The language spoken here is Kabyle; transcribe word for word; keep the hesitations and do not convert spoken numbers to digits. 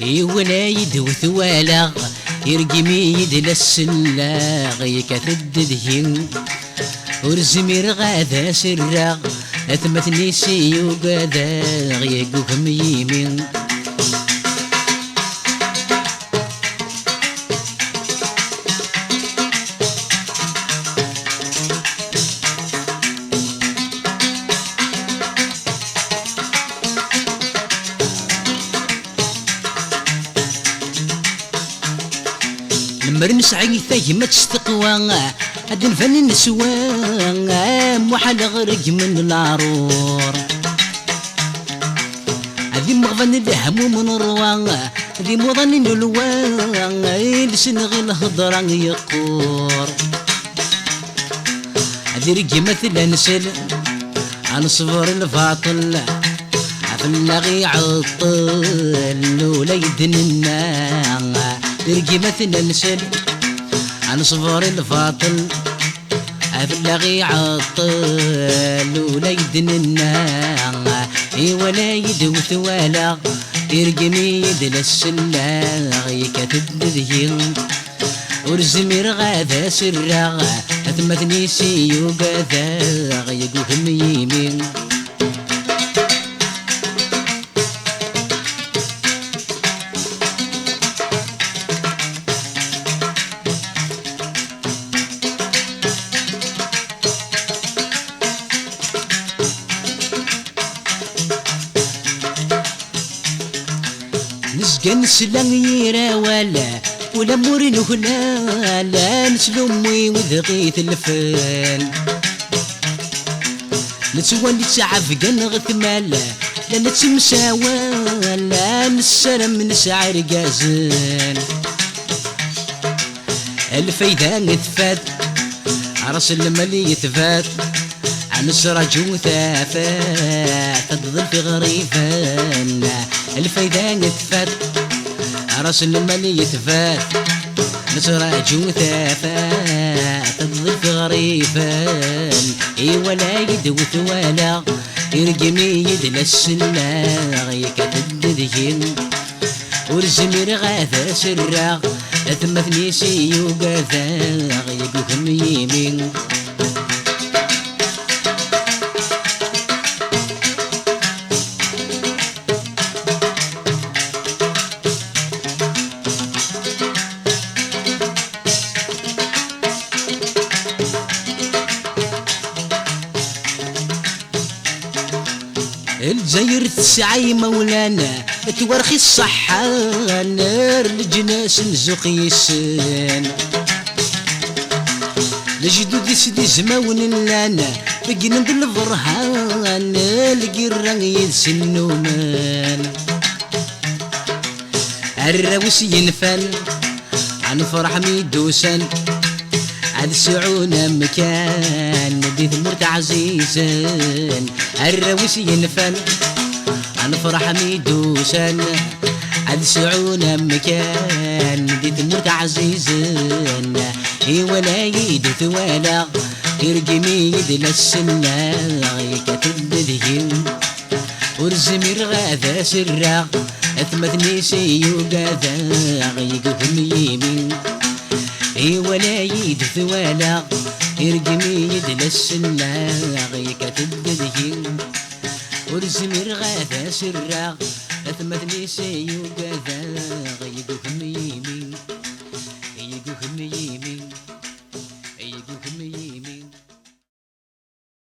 Iwala-yi-d u t-walaɣ, irgim-iyi-d la selleɣ, yekkat-d deg-i. Ur zmireɣ ad as-rreɣ, atmaten-is i ugadeɣ, yeggugem yimi. Lemmer nesɛi tagmat s teqwa, ad d-nban neswa, muḥal ɣer gmen leɛrur. Ad imɣban lehmum n ṛṛwa, d imuḍan n ulwa, i lsen ɣi lhedṛa yeqqur. Ad irgim at lansel, ad neṣber lbaṭel, fell-aɣ iɛeṭṭel, ula yid-nenna. Ad irgim at lansel, ad neṣber lbaṭel, fell-aɣ iɛeṭṭel, ula yid-nenna. Iwala-yi-d u t-walaɣ, irgim-iyi-d la selleɣ, yekkat-d deg-i. Ur zmireɣ ad as-rreɣ, atmaten-is i ugadeɣ, yeggugem yimi. Nezga nesla yir awal, ula ma ur nuklal, neslummi wid ɣi telfen. Nettwali ttɛebgan ɣer tmal, la nettemsawal, nessaram nesɛa irgazen. Lfayda tfat, ras lmal yetbat, ad nesraǧu tafat, ad teḍlef iɣriben. Lfayda tfat, ras lmal yetbat, nesraǧu tafat, ad teḍlef iɣriben. Iwala-yi-d u t-walaɣ, irgem-iyi-d la selleɣ, yekkat-d deg-i. Ur zmireɣ ad as-rreɣ, atmaten-is i ugadeɣ, yeggugem yimi. Lezzayer tesɛa imawlan, twerxi ṣṣeḥḥan, ar leǧnas nzuq yes-sen. Lejdud-is d izmawen llan, beggnen-d lberhan, lgirra yid-sen nnumen. Arraw-is yenfan, ad nefreḥ mi d-usan, ad sɛun amkan di tmurt ɛzizen. Arraw-is yenfan, ad nefreḥ mi d-usan, ad sɛun amkan di tmurt ɛzizen. Iwala-yi-d u t-walaɣ, irgem-iyi-d la selleɣ, yekkat-d deg-i. Ur zmireɣ ad as-rreɣ, atmaten-is i ugadeɣ, yeggugem yimi. Iwala-yi-d u t-walaɣ, irgem-iyi-d la selleɣ, yekkat-d deg-i. Ur zmireɣ ad as-rreɣ, atmaten-is i ugadeɣ, yeggugem yimi.